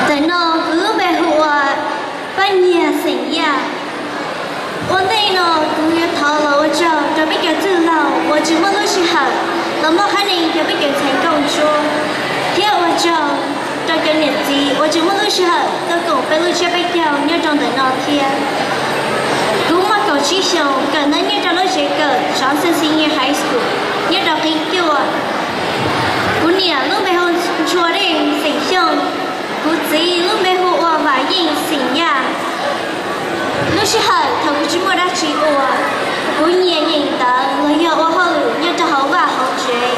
Ntawm no kuv lub npe hu ua Paj Nyiag xeem Yaj. Ua ntej no kuv yuav thov los ua tsaug rau peb cov txwj laug uas tsis muaj lub sij hawm los muab qhab ntseeg rau peb cov ntxhais nkauj ntsuab, thiab ua tsaug rau cov niam txiv uas tsis muaj lub sij hawm tuaj koom peb lub tsiab peb caug nyob rau ntawm no thiab. Kuv muaj kaum tsib xyoos, kawm ntawv nyob rau lub tsev kawm Johnson Senior High School nyob rau qib cuaj. Kuv niam lub npe hu Ntshua Dej xeem Xyooj. Kuv txiv lub npe hu ua Vam Yeej xeem Yaj. Lub sij hawm thaum kuv tsis muaj dab tsi ua, kuv nyiam nyeem ntawv los yog ua hauj lwm nyob rau hauv vaj hauv tsev.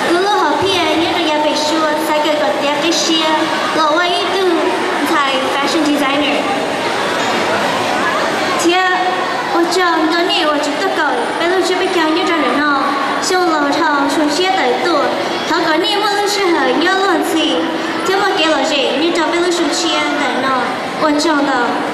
Kuv lub hom phiaj nyob rau yav pem suab xav kawm kom tiav qib siab los ua ib tug ntxhais fashion designer. Thiab ua tsaug rau nej uas tseem tuaj koom peb lub tsiab peb caug nyob rau ntawm no. Xyoo laus dhau xyoo tshiab tawm tuaj, thov kom nej muaj lub sij hawm nyob luag ntxhi thiab muaj kev lom zem nyob rau peb lub xyoo tshiab ntawm no. Ua tsaug ntau.